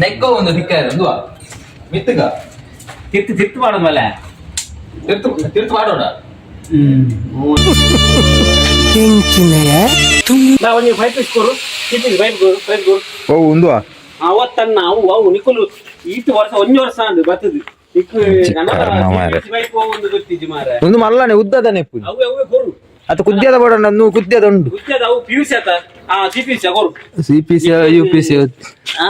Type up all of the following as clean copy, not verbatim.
ನೆಕ್ಕೋ ಒಂದು ದಿಕ್ಕ ಒಂದು ಮಿತ್ತಗ ತಿರ್ತು ತಿರ್ತು ಮಾಡೋದು ಮಲ್ಲ. ತಿರ್ತು ತಿರ್ತು ಮಾಡೋಣ. ನಾ ಒಂದು ಫೈವ್ ಪೀಸ್ ಕೊರು, 3 ಪೀಸ್ ಫೈವ್ ಕೊರು, ಫೈವ್ ಕೊರು. ಓ ಉಂದುವ. ಅವತ್ತನ್ನ ಅವು ಅವು ನಿಕ್ಕುಲು ಈತ ವರ್ಷ ಒಂಜಿ ವರ್ಷ ಅಂದ್ ಬತ್ತದು ನಿಕ್ಕು. ಪೈಪ್ ಒಂದು ಗೊತ್ತಿಜ್ಜಿ ಮಾರ. ಒಂದು ಮಲ್ಲನೆ ಉದ್ದದ ನೆಪ್ಪು. ಅವು ಅವೇ ಕೊರು. ಅದು ಕುದ್ಯದ ಬೋಡ nu ಕುದ್ಯದ ಉಂಟು. ಉದ್ದದ ಅವು P U C ಆತ, ಆ C P C ಕೊರು. C P C U P C. ಆ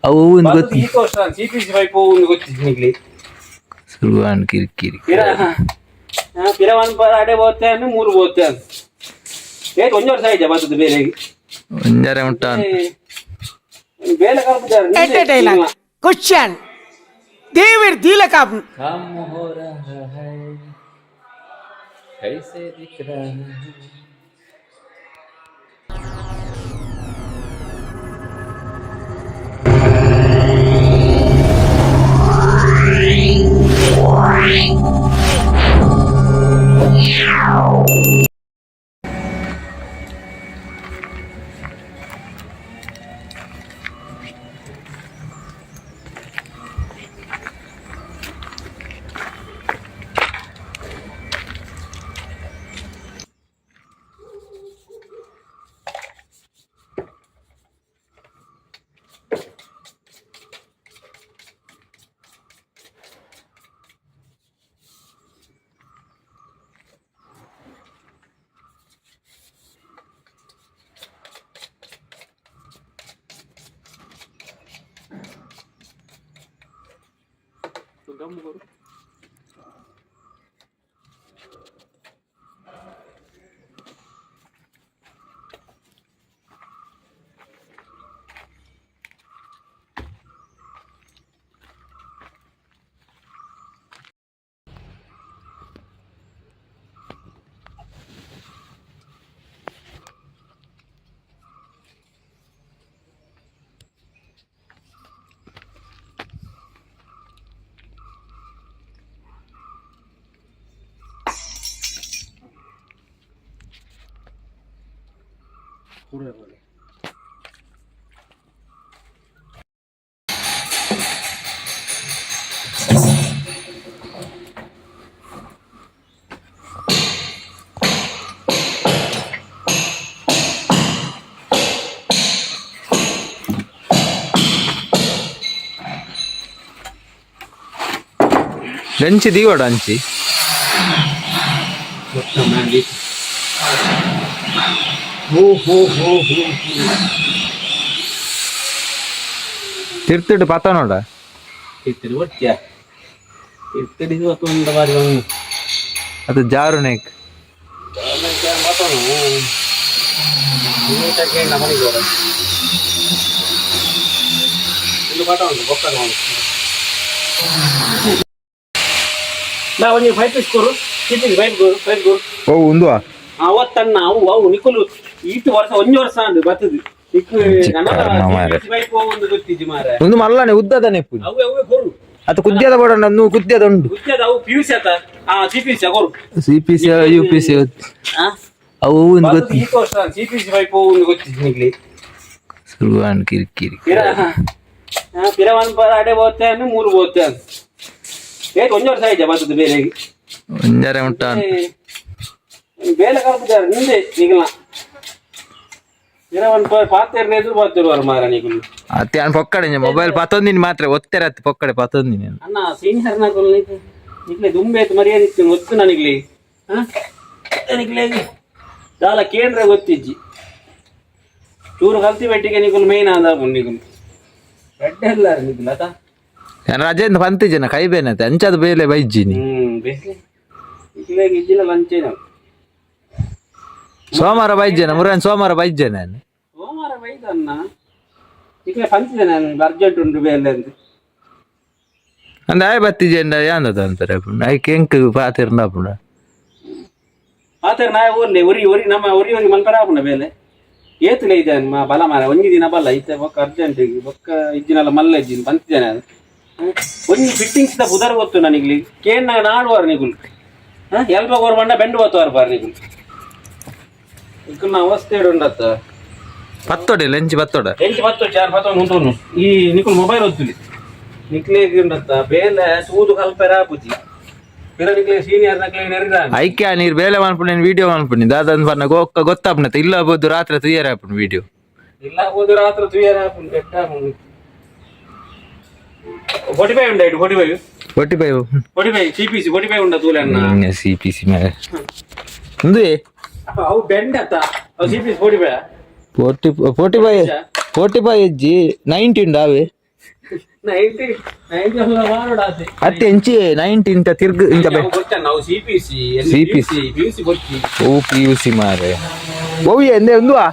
ಅವು ಒಂದು ಬತ್ತದು. ಗೊತ್ತಿ. ಈತ ವರ್ಷ C P C pipe ಒಂದು ಗೊತ್ತಿಜ್ಜಿ ನಿಗ್ಲಿ. ಸುರುವಾನ್ ಕಿರಿಕಿರಿ. ಪಿರ ಪಿರ ಒನ್ ಪರ ಅಡೆ ಬೋತೆ ಮೂರು ಬೋತೆ. ಏತ್ ಒಂಜಿ ವರ್ಷ ಆಯ್ತಾ ಬತ್ತದು ಬೇರೆ. ಒಂಜರೆ ಉಂಟ. ಬೇಲೆ ಕಲ್ಪುಜಾರ. ಎಟ್ಟೆ ಡೈಲಾಗ್ ಕ್ವಶನ್ ದೇವಿರ್ ದೀಲಕ. कम हो रहा है, कैसे दिख रहा है? ಲಂಚ್ ದೀವಡ ಅಂಚಿ. ತಿರ್ತಿಟ್ಟು ಪತ ನೋಡ. ತಿರ್ತಿಡಿ ಒಟ್ಟಿಯ ತಿರ್ತಿಡಿ ಒಂದು ಬಾರಿ ಒಂದು. ಅದು ಜಾರು ನೇಕ್. ನಾ ಒಂದು ಫೈವ್ ಪೀಸ್ ಕೊರು, 3 ಪೀಸ್ ಫೈವ್ ಕೊರು, ಫೈವ್ ಕೊರು. ಓ ಉಂದುವ. ಅವತ್ತನ್ನ ಅವು ಅವು ನಿಕ್ಕುಲು ಈತ ವರ್ಷ ಒಂಜಿ ವರ್ಷ ಅಂದ್ ಬತ್ತದು ನಿಕ್ಕು. ಪೈಪ್ ಒಂದು ಗೊತ್ತಿಜ್ಜಿ ಮಾರ. ಒಂದು ಮಲ್ಲನೆ ಉದ್ದದ ನೆಪ್ಪು. ಅವು ಅವೇ ಕೊರು. ಅದು ಕುದ್ಯದ ಬೋಡ nu ಕುದ್ಯದ ಉಂಟು. ಉದ್ದದ ಅವು P U C ಆತ, ಆ C P C ಕೊರು. C P C U P C. ಆ ಅವು ಒಂದು ಬತ್ತದು. ಗೊತ್ತಿ. ಈತ ವರ್ಷ C P C pipe ಒಂದು ಗೊತ್ತಿಜ್ಜಿ ನಿಗ್ಲಿ. ಸುರುವಾನ್ ಕಿರಿಕಿರಿ. ಪಿರ ಪಿರ ಒನ್ ಪರ ಅಡೆ ಬೋತೆ ಮೂರು ಬೋತೆ. ಏತ್ ಒಂಜಿ ವರ್ಷ ಆಯ್ತಾ ಬತ್ತದು ಬೇರೆ. ಒಂಜರೆ ಉಂಟ. ಬೇಲೆ ಕಲ್ಪುಜಾರ ನಿಂದೆ ನಿಗಲ ಪಿರ ಒನ್ ಪರ ಪಾತೆರ್ನ ಎದುರು ಪಾತೆರುವಾರ ಮಾರ ನಿಗುಲು. ಅತ್ತೆ ಅನ್ ಪೊಕ್ಕಡೆ ಮೊಬೈಲ್ ಪತ್ತೊಂದಿನಿ ಮಾತ್ರ ಒತ್ತೆರ ಅತ್ತೆ ಪೊಕ್ಕಡೆ ಪತ್ತೊಂದಿನಿ. ಅಣ್ಣ ಸೀನಿಯರ್ ನಾಕುಲು ನಿಕ್ಲೆ ದುಂಬೇತ್ ಮರ್ಯಾದೆ ಇತ್ತು ಗೊತ್ತು ನನಗ್ಲಿ. ನಿಕ್ಲೆ ದಾಲ ಕೇಂದ್ರ ಗೊತ್ತಿಜ್ಜಿ, ಚೂರು ಕಲ್ತಿ ಬೆಟ್ಟಿಗೆ ನಿಕುಲು ಮೇನ್ ಆದ ನಿಕುಲು ರೆಡ್ಡೆ ಅಲ್ಲ ನಿಕುಲು ಆತ. ನಾನು ರಜೆಯಿಂದ ಪಂತಿಜನ ಕೈ ಬೇನತ್ತೆ ಅಂಚದ ಬೇಲೆ ಬೈಜ್ಜಿನಿ. ಬೇಸ್ಲೆ ನಿಕ್ಲೆ ಇಜ್ಜಿಲ್ಲ ಲಂಚೇನ. ಸೋಮವಾರ ಬೈಜ್ಜನ ಮುರನ್ ಸೋಮವಾರ ಬೈಜ್ಜೆ ನಾನು. ಸೋಮವಾರ ಬೈದ ಅಣ್ಣ ನಿಕ್ಲೆ ಪಂಚಿದೆ ನಾನು ಅರ್ಜೆಂಟ್ ಉಂಟು ಬೇಲೆ ಅಂತ. ಅಂದ ಆಯ್ ಬತ್ತಿಜೆಂಡ ಯಾಂದ ಅಂತಾರೆ ಐಕ್ ಎಂಕ್ ಪಾತಿರ್ನ ಪುಣ. ಆತರ ನಾ ಊರ್ಲೆ ಒರಿ ಒರಿ ನಮ್ಮ ಒರಿ ಒರಿ ಮನ್ಪರ ಆಪುಂಡ ಬೇಲೆ ಏತುಲೆ ಇದೆ ಮಾ ಬಲ ಮಾರ ಒಂಜಿ ದಿನ ಬಲ್ಲ ಇತ್ತೆ ಬೊಕ್ಕ ಅರ್ಜೆಂಟ್ ಬೊಕ್ಕ ಇಜ್ಜಿನಲ್ಲ ಮಲ್ಲ ಇಜ್ಜಿನ ಬಂತಿದ್ದೇನೆ ಅದು. ಒಂಜಿ ಫಿಟ್ಟಿಂಗ್ಸ್ ದ ಪುದರ್ ಗೊತ್ತು ನನಗೆ ಕೇನ್ನ ನಾಡುವಾರ ನಿಗುಲ್ ಎಲ್ಪ ಗೋರ್ ಬಂಡ ಬೆಂಡು ಬತ್ತುವಾರ ಬಾರ್ ನಿಗುಲ್ ಇಕ್ಕುಲ್ನ ಅವಸ್ಥೆ ಉಂಡತ್ತ. ಪತ್ತೊಡೆ ಲಂಚ್ ಪತ್ತೊಡ. ಎಂಚಿ ಪತ್ತು ಚಾರ್ ಪತ್ತೊಂದು ಉಂಟು. ಈ ನಿಕುಲ್ ಮೊಬೈಲ್ ಒತ್ತುಲಿ ನಿಕ್ಲೆ ಉಂಡತ್ತ ಬೇಲೆ ಸೂದು ಕಲ್ಪೆರ ಪುಜಿ ಪಿರ ನಿಕ್ಲೆ ಸೀನಿಯರ್ ನಕ್ಲೆ ನೆರ್ದ. ಐಕ್ಯ ನೀರು ಬೇಲೆ ಮನ್ಪುಣಿ, ವಿಡಿಯೋ ಮನ್ಪುಣಿ ದಾದ ಪನ್ನ ಗೊಕ್ಕ ಗೊತ್ತಾಪುಣ. ಇಲ್ಲ ಬೋದು ರಾತ್ರಿ ತುಯ್ಯರ ಆಪುಂಡು ವಿಡಿಯೋ. ಇಲ್ಲ ಹೋದು ರಾತ್ರಿ ತುಯ್ಯರ ಆಪುಂಡು, ಕೆಟ್ಟ ಆಪುಂಡು. 45 ಉಂಡ ಇಡು, 45. 45. 45 CPC 45 ಉಂಡ ತೂಲೆ ಅಣ್ಣ. C P C ಮೇಲೆ እንದೇ. ಅವು ಬೆಂಡ್ ಅತ್ತ, ಅವು CPC 45. 40, 45, 45 ಹೆಜ್ಜಿ 90 ಉಂಡು ಅವೇ. 90, 90 ಅಲ್ಲ ಮಾರೋಡ ಆಸೆ. ಅತ್ತೆ ಎಂಚಿ 90 ಇಂತ ತಿರ್ಗು ಇಂತ ಬೆ. ನಾವು CPC. CPC. PUC ಗೊತ್ತಿ. ಓ P U C ಮಾರೆ, ಓವಿ ಎಂದೆ ಉಂದುವಾ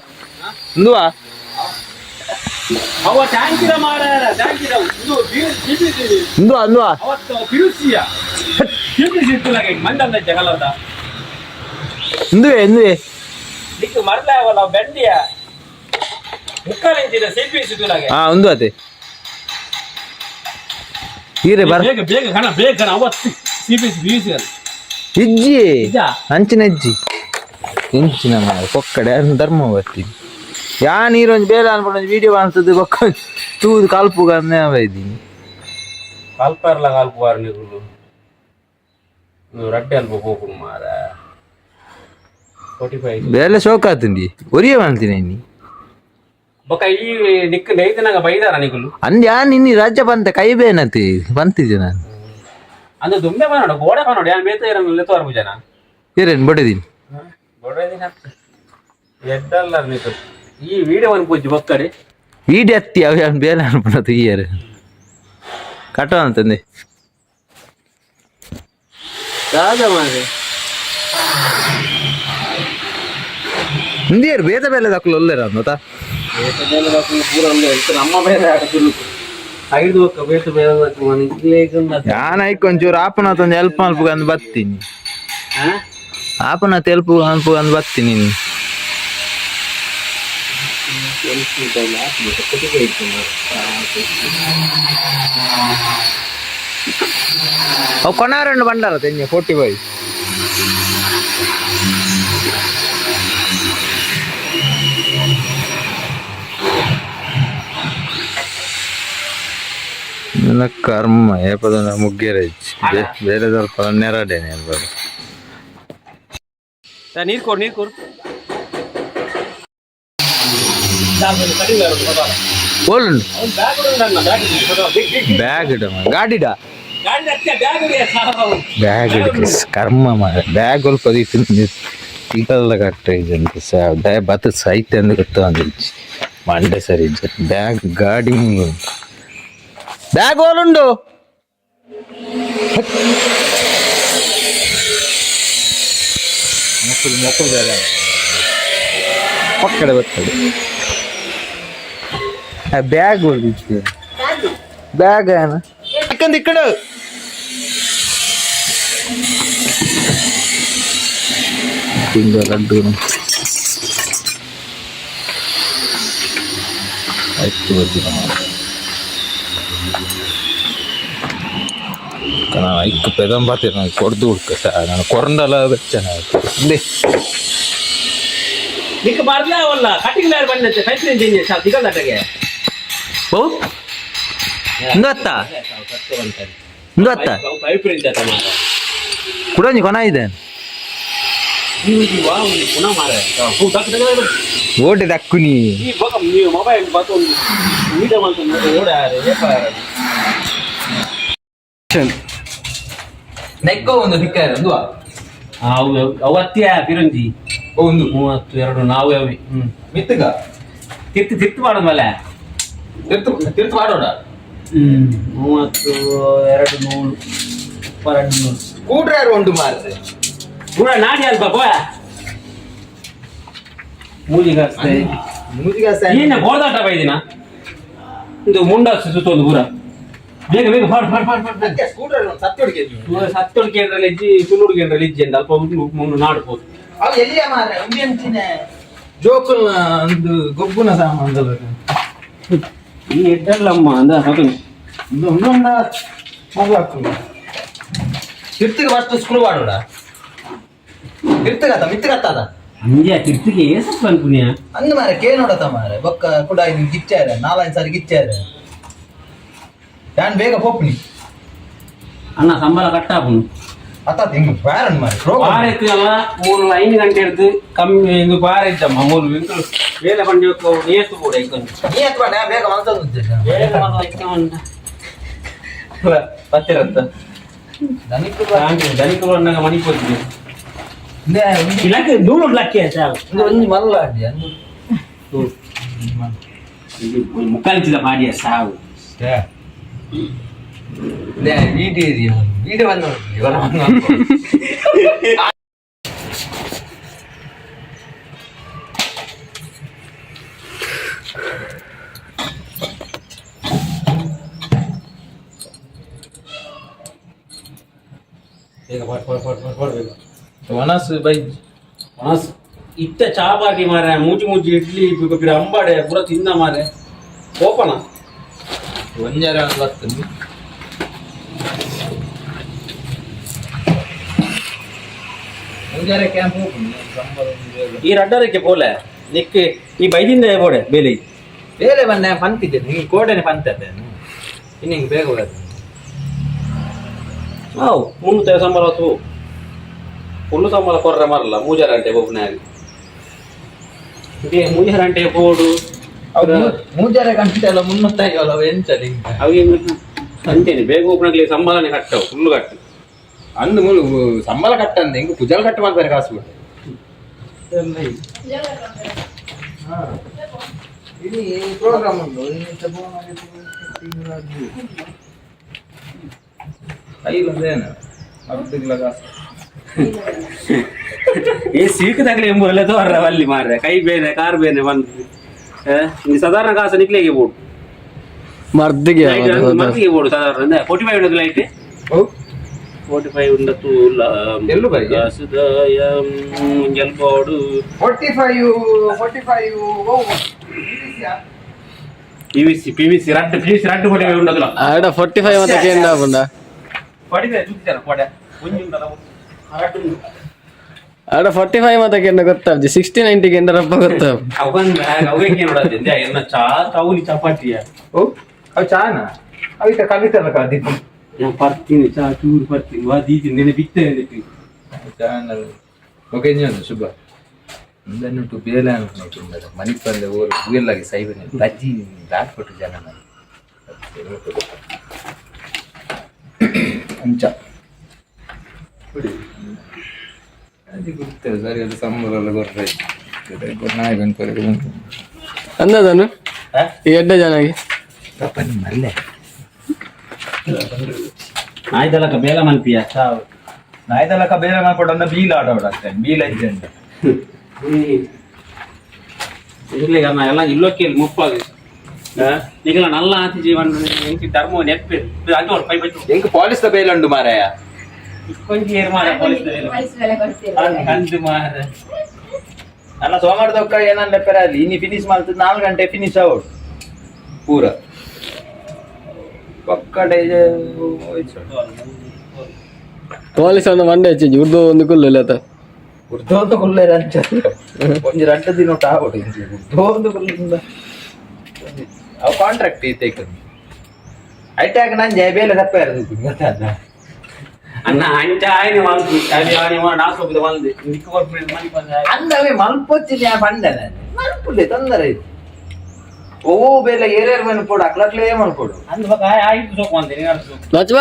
ಉಂದುವಾ. ಅವ ಟ್ಯಾಂಕಿರ ಮಾರ, ಟ್ಯಾಂಕಿರ ಇದು ಸಿಪಿಸಿ. ಉಂದುವಾ ಉಂದುವಾ. ಅವತ್ತು ಪಿಯುಸಿಯ ಸಿಪಿಸಿ ಇತ್ತು ಲಗೆ ಮಂಡಲದ ಜಗಲದ. ಉಂದುವೆ ಉಂದುವೆ. ದಿಕ್ಕು ಮರಲ ಅವಲ್ಲ ಬೆಂಡಿಯ ಮುಕ್ಕಾಲು ಇಂಚಿನ ಸಿಪಿಸಿ ಇತ್ತು ಲಗೆ. ಹಾ, ಉಂದು ಅದೇ ಹೀರೆ ಬರ್. ಬೇಗ ಬೇಗ ಕಣ, ಬೇಗ ಕಣ, ಅವತ್ತು ಸಿಪಿಸಿ ಪಿಯುಸಿ ಅಲ್ಲ. ಇಜ್ಜಿ. ಇಜ್ಜಾ? ಅಂಚಿನ ಇಜ್ಜಿ ಎಂಚಿನ ಮಾರ ಪೊಕ್ಕಡೆ ಧರ್ಮ ಬರ್ತೀನಿ ಯಾ ನೀರೊಂಜಿ ಬೇಲೆ ಅನ್ಕೊಂಡು ಒಂಜಿ ವಿಡಿಯೋ ಅನ್ಸದು ಬೊಕ್ಕ ತೂದು ಕಲ್ಪುಗ ಅಂದೇ ಬೈದೀನಿ. ಕಾಲ್ಪಾರ್ಲ ಕಾಲ್ಪುವಾರ ನೀವು ನೀವು ರಡ್ಡೆ ಅಲ್ಪ ಹೋಗು ಮಾರ, 45. ಬೇಲೆ ಶೋಕ್ ಆತುಂಡಿ ಒರಿಯೇ ಮಾಡ್ತೀನಿ ನೀ. ಬೊಕ ಈ ನಿಕ್ ನೈತನಾಗ ಬೈದಾರ ನಿಕುಲು? ಅಂದ್ಯಾ ನಿನ್ನಿ ರಾಜ್ಯ ಬಂತ ಕೈ ಬೇನತಿ ಬಂತಿದ್ದೆ ನಾನು. ಅಂದ್ರೆ ದುಂಬೆ ಬನ್ನೋಡು ಗೋಡೆ ಬನ್ನೋಡು ಯಾನ್ ಬೇತ ಇರಲ್ಲ ಲೆತ್ತೋರ್ ಜನ. ಏರೇನು ಬಡಿದೀನಿ. ಎಡ್ಡಲ್ಲ ನಿಕುಲು ಈ ವಿಡಿಯೋ ಅನ್ಪೂಜಿ ಬೊಕ್ಕಡೆ. ವಿಡಿಯೋ ಅತ್ತಿ ಅವ ಬೇಲೆ ಅನ್ಪುಣತು ಈಯರ್ ಕಟ್ಟ ಅಂತಂದೆ. ರಾಜ ಮಾರೆ. ಇಂದಿಯರ್ ಬೇತ ಬೇಲೆ ದಕ್ಕಲು ಒಲ್ಲೆರ ಅಂದತಾ. ಬೇತ ಬೇಲೆ ದಕ್ಕಲು ಪೂರ ಒಲ್ಲೆ ಇತ್ತು ನಮ್ಮ ಬೇಲೆ ಆಟ ತುಳುಕು ಐದು ಬೊಕ್ಕ ಬೇತ ಬೇಲೆ ದಕ್ಕಲು ನಿಕ್ಲೇಗ್. ಯಾನ್ ಐಕ್ ಒಂಚೂರು ಆಪನಾತ್ ಒಂಜಿ ಹೆಲ್ಪ್ ಮಲ್ಪುಗ ಅಂದ್ ಬತ್ತೀನಿ. ಹಾ. ಆಪನಾತ್ ಹೆಲ್ಪ್ ಮಲ್ಪುಗ ಅಂದ್ ಬತ್ತೀನಿ. ಅವು ಕೊನಾರಣ್ಣು ಬಂಡಾರ ತೆಂಜೆ 45. ನನ್ನ ಕರ್ಮ ಏಪದ ಮುಗ್ಗೇರ ಬೇರೆ ಸ್ವಲ್ಪ ನೆರಡೇನೆ ಅಲ್ಬಾರ್ದು. ನೀರು ಕೊಡು, ನೀರು ಕೊಡು. ಓಲುಂಡು ಬ್ಯಾಗ್ ಇಡ ಗಾಡಿಡ ಬ್ಯಾಗ್ ಇಡ ಕರ್ಮ ಮಾರ ಬ್ಯಾಗ್ ಸ್ವಲ್ಪ ತಿಂಗಲ್ಲ ಕಟ್ಟ ಇದ್ದಂತೆ ಬತ್ತ ಸೈತೆ ಅಂದ್ ಗೊತ್ತ ಮಂಡೆ ಸರಿ ಇಜ್ಜೆ ಬ್ಯಾಗ್ ಗಾಡಿ ಮುಂದೆ ಬ್ಯಾಗ್ ಓಲುಂಡು. ಮೊಕ್ಕಲು ಮೊಕ್ಕಲು ಬೇರೆ ಪಕ್ಕಡೆ ಬರ್ತದೆ. ಆ ಬ್ಯಾಗ್ ಒಳಗಿತ್ತು ಬ್ಯಾಗ್ ಏನ ಇಕ್ಕಂದು ಇಕ್ಕಡು ತಿಂಗಳ ಲಡ್ಡು ಆಯ್ತು ಬರ್ತೀನಿ. ನಾನು ಐಕ್ ಪೆದಂಬಾತಿ ನಾನು ಕೊಡ್ದು ಹುಡ್ಕ ನಾನು ಕೊರಂಡಲ ಬೆಚ್ಚನ ಇಂದೆ. ನಿಕ್ ಮರ್ಲೇ ಅವಲ್ಲ ಕಟಿಂಗ್ ಲಾರ್ ಬಂದತ್ತೆ ಫೈತ್ರಿನ್ ಚೇಂಜ್ ಸಾಕು ತಿಗಲ್ದಟ್ಟಗೆ. ಓ ಇಂದು ಅತ್ತ ಇಂದು ಅತ್ತ. ಪೈಪ್ರಿನ್ ಜಾತ ಮಾರ. ಕುಡಂಜಿ ಕೊನ ಇದೆ. ನೀವು ವಾ ಒಂದು ಪುನಃ ಮಾರ ಹೂ ತಕ್ಕ ತಕ್ಕ. ಓಟೆ ದಕ್ಕುನಿ. ಈ ಬೊಕ ನೀವು ಮೊಬೈಲ್ ಬತ್ತೊಂದು ವೀಡಿಯೋ ಮಂತೊಂದು ಓಡಾರೆ ಏಪಾರ. ನೆಕ್ಕೋ ಒಂದು ತಿಕ್ಕಾರೆ ಉಂದುವಾ. ಅವು ಅವು ಅತ್ತಿಯ ಪಿರಂಜಿ. ಒಂದು. 32 ನಾವು ಅವಿ ಹ್ಮ್. ಮಿತ್ತಗ. ತಿರ್ತು ತಿರ್ತು ಮಾಡೋದು ಮಲೆ. ತಿರ್ತು ತಿರ್ತು ಮಾಡೋಣ. ಹ್ಮ್ 32 ನೂರು 200. ಕೂಡ್ರಾರು ಉಂಟು ಮಾರ್ರೆ. ಪೂರ ನಾಡಿ ಅಲ್ಪ ಪೋಯ ಮೂಜಿಗಾಸ್ತೆ. ಏನ ಬೋರ್ದಾಟ ಬೈದಿನ ಇದು ಮುಂಡ ಸುತ್ತೊಂದು ಪೂರ ಬೇಗ ಬೇಗ ಫಾಡ್ ಫಾಡ್ ಫಾಡ್ ಫಾಡ್. ಸತ್ತೊಡ್ ಕೇಂದ್ರ ಇಜ್ಜಿ ಸುಳ್ಳುಡ್ ಕೇಂದ್ರ ಇಜ್ಜಿ ಅಂತ ಅಲ್ಪ ಮುಂಡು ನಾಡ್ಬೋದು. ಅವು ಎಲ್ಲಿಯ ಮಾರ್ರೆ ಉಂಡಿ ಜೋಕುಲ್ನ ಒಂದು ಗೊಬ್ಬುನ ಸಾಮಾನು. ಈ ಎಡ್ಡಲ್ಲಮ್ಮ ಅಂದ ಅದು. ತಿರ್ತಿಗೆ ಫಸ್ಟ್ ಸ್ಕ್ರೂ ಮಾಡೋಣ ತಿರ್ತಿಗತ್ತ ಮಿತ್ತಿಗತ್ತದ. ಅಂಜೆ ತಿರ್ತಿಗೆ ಏಸಪ್ಪ ಅನ್ಪುನಿಯ. ಅಂದ್ ಮಾರೆ, ಕೇ ನೋಡತ ಮಾರೆ, ಬೊಕ್ಕ ಕುಡ ಗಿಚ್ಚಾರೆ, ನಾಲೈದು ಸಾರಿ ಗಿಚ್ಚಾರೆ. ನಾನು ಬೇಗ ಪೋಪ್ನಿ. ಅಣ್ಣ, ಸಂಬಳ ಕಟ್ಟಾಪುನು. ಅತ್ತ ಹಿಂಗ್ ಬ್ಯಾರನ್ ಮಾರೆ. ವಾರ ಎತ್ತಲ್ಲ, 3 5 ಗಂಟೆ ಹಿಡ್ದು ಕಮ್ಮಿ ಇದು ಬಾರ ಇದ್ದಮ್ಮ ಮೂರು ಇಂತು ಬೇಲೆ ಬಂಡಿ ಏಸು ಕೂಡ ಇಕ್ಕೊಂದು. ನೀ ಅಥವಾ ನಾ ಬೇಗ ಮಲ್ತದ್ದು. ಬೇಲೆ ಬಂದು ಇಕ್ಕೊಂಡ. ಪತ್ತಿರತ್ತ. ದನಿಕು. ದನಿಕು ಬಂದಾಗ ಮಣಿ ಪೋತಿದ್ದೆ. ಇಲಾಖೆ ದೂರ ಲಕ್ಕಿ ಚಾಲು. ಒಂದು ಒಂಜಿ ಮಲ್ಲ ಅಡ್ಡಿ ಅಂದು. ಮುಕ್ಕಾಲಿಚಿದ ಮಾಡಿಯ ಸಾವು. ವೀಡಿಯೋ ವೀಡಿಯೋ ಬಂದು ಇವರ ಬಂದು. ಬೇಗ ಪಾಡ್ ಪಾಡ್ ಪಾಡ್ ಪಾಡ್ ಪಾಡ್ ಬೇಗ. ಒಣಸು ಬೈ. ಮನಸ್ ಇತ್ತ ಚಾ ಬಾಕಿ ಮಾರೆ, ಮೂಜಿ ಮೂಜಿ ಇಡ್ಲಿ ಪಿರ ಅಂಬಾಡೆ ಪೂರ ತಿಂದ ಮಾರೆ, ಕೋಪನ. ಒಂಜಾರ ಒಂದು ಬರ್ತದೆ. ಒಂಜಾರೆ ಕ್ಯಾಂಪ್ ಹೋಗ್ತೀನಿ. ಈ ರಡ್ಡರಕ್ಕೆ ಪೋಲೆ ನಿಕ್ ಈ ಬೈದಿಂದ ಬೋಡೆ ಬೇಲೆ. ಬೇರೆ ಬಂದೆ ಪಂತಿದ್ದೆ, ಹಿಂಗೆ ಕೋಟೆನೆ ಪಂತದ್ದೆ, ಇನ್ನು ಹಿಂಗೆ ಬೇಗ ಬರ್ತದೆ. ಹಾವು ಮುನ್ನೂತ್ತ ಸಂಬಳ ಹೊತ್ತು ಹುಲ್ಲು ಸಂಬಳ ಕೊರ್ರೆ ಮರಲ್ಲ. ಮೂಜಾರ ಅಂಟೆ ಒಬ್ಬನಾಗಿ ಮೂಜಾರ ಅಂಟೆ ಬೋಡು. ಮೂಜಾರೆ ಗಂಟೆ ಅಲ್ಲ, ಮುನ್ನೂತ್ತೈವಲ್ಲ ಎಂಚ ನಿಂಗೆ? ಅవి ಅಂತೇನೆ ಬೇಗ ಒಬ್ಬನಾಗ್ಲಿ ಸಂಬಳನೇ ಕಟ್ಟವು, ಫುಲ್ಲು ಕಟ್ಟು. ಅಂದು ಮೂಲು ಸಂಬಳ ಕಟ್ಟಂದೆ ಹಿಂಗೆ ಕುಜಲ್ ಕಟ್ಟು ಮಾಡ್ತಾರೆ ಕಾಸು ಬಿಟ್ಟು. ಇಲ್ಲಿ ಪ್ರೋಗ್ರಾಮ್ ಉಂಟು. ಐಲಂದೇನು ಅರ್ಧಗ್ಲ ಕಾಸು. ಏ ಸೀಕದಾಗಲಿ ಎಂಬುದಲ್ಲ ತೋರ್ರ ಅಲ್ಲಿ ಮಾರ್ರೆ, ಕೈ ಬೇನೆ ಕಾರ್ ಬೇನೆ ಬಂದು ಸಾಧಾರಣ ಕಾಸು ನಿಕ್ಲೆಗೆ ಬೋಡು. ಮರ್ದಿಗೆ. ಮರ್ದಿಗೆ ಬೋಡು ಸಾಧಾರಣ 45 ಉಂಡದು ಲೈಟ್. ಓ. 45 ಉಂಡತು. ಎಲ್ಲು ಬೈ? ಎಲ್ಬೋಡು. 45, 45. ಪಿವಿಸಿ ಪಿವಿಸಿ ರಡ್ಡು ಪಿವಿಸಿ ರಡ್ಡು 45 ಉಂಡದುಲ. ಆಡ 45 ಅಂತ ಕೇಂದ್ರ ಪಂಡ. 45 ತೂತಿದ್ದಾರೆ ಕೊಡೆ ಒಂಜಿ ಉಂಡಲ್ಲ, ರಡ್ಡು ಉಂಡು. ಆಡ 45 ಅಂತ ಕೇಂದ್ರ ಗೊತ್ತಾಬ್ಜಿ, 60 90 ಕೇಂದ್ರ ರಪ್ಪ ಗೊತ್ತಾಬ್. ಅವನ್ ಅವೇಕೆ ನೋಡೋದು ಎನ್ನ ಚಾ ತೌಲಿ ಚಪಾತಿಯ. ಓ, ಅವು ಚಾನ ಅವು ಇತ್ತ ಕಲಿತಲ್ಲ ಕಾದಿದ್ದು. ഞാൻ ಪರ್ತೀನಿ ಚಾ ಚೂರು ಪರ್ತೀನಿ ವಾ ದೀತೀನಿ ನೆನೆ ಬಿತ್ತೇನೆ. ಚಾನ ಓಕೆ ಒಂದು ಶುಭ ಒಂದನ್ನುಟ್ಟು ಬೇಲೆ ಅನ್ಕೊಂಡು ಮಣಿಪಲ್ಲೆ ಊರು ಬುಯಲ್ಲಾಗಿ ಸೈಬನೆ ಬಜ್ಜಿ ದಾಟ್ಬಿಟ್ಟು ಜನ ಅಂಚ ಅದು ಗೊತ್ತೇವೆ ಸರಿ, ಅದು ಸಂಬಳ ಗೊರ್ರೆ ನಾಯಿ ಬಂದು ಬಂದು. ಅಂದದನು ಈ ಎಡ್ಡೆ ಜನಾಗಿ. ಪಾಪ ಮಲ್ಲೆ. ಆಯ್ತಲ್ಲಕ್ಕ ಬೇಲ ಮನ್ಪಿಯ ಚಾ. ನಾಯ್ದಲಕ ಬೇರೆ ಮಾಡ್ಕೊಡಂದ ಬೀಲ್ ಆಟ ಆಡತ್ತೆ ಬೀಲ್ ಐಜೆಂಟ್. ಇರ್ಲಿ ಅಣ್ಣ, ಎಲ್ಲ ಇಲ್ಲೋಕೆ ಮುಪ್ಪಾಗಿ ನಿಗಲ ನಲ್ಲ ಆತಿ ಜೀವನ ಎಂಕಿ ಧರ್ಮ ನೆಪ್ಪೆ ಅದು ಪೈ ಬಚ್ಚು. ಎಂಕ್ ಪಾಲಿಸ್ the ಬೇಲಂಡು ಮಾರಾಯ. ಕೊಂಚ ಏರ್ ಮಾರ ಪೊಲೀಸ್ ಅಂದು ಮಾರ. ನನ್ನ ಸೋಮವಾರದೊಕ್ಕ ಏನನ್ನ ಪೆರಾಲಿ ಇನ್ನು ಫಿನಿಶ್ ಮಾಡ್ತದೆ, 4 ಗಂಟೆ ಫಿನಿಶ್ ಔಟ್ ಪೂರ ಪಕ್ಕ ಡೈಜೆ. ಪೊಲೀಸ್ ಒಂದು ಮಂಡೆ ಹೆಚ್ಚು ಉರ್ದು ಒಂದು ಕುಲ್ಲು ಇಲ್ಲ. ಉರ್ದೊಂದು ಕುಲ್ಲೆ ರಂಚ ಒಂಜಿ ರಡ್ಡು ದಿನ ಆವಡು ಇಂಚಿ ಉರ್ದೊಂದು ಕುಲ್ಲಿಂದ ಅವು ಕಾಂಟ್ರಾಕ್ಟ್ ಐತೆ. ಐಟ್ಯಾಗ ನಾನು ಜಯ ಬೇಲೆ ತಪ್ಪ ಇರೋದು ಗೊತ್ತಾದ. ಅಣ್ಣ, ಅಂಚ ಆಯ್ನೆ ಮಲ್ಪು ಅಲ್ಲಿ ಆನೆ ನಾಸೋಪಿದ ಬಂದು ನಿಕ್ಕು ಕೊರ್ಪುನ ಮನಿ ಬಂದ. ಅಂದವೇ ಮಲ್ಪೊಚ್ಚಿ ಪಂಡೆ ನಾನು ಮಲ್ಪುಲೆ ತೊಂದರೆ ಐತಿ. ಓ ಬೇಲೆ ಏರೇರು ಮನ್ಪೋಡು, ಅಕ್ಲಕ್ಲೇ ಮನ್ಪೋಡು. ಅಂದು ಬೊಕ ಆಯ್ತು ಸೋಕು ಅಂದೆ ನೀನು ಸೋಕು. ಲಚ್ಮ.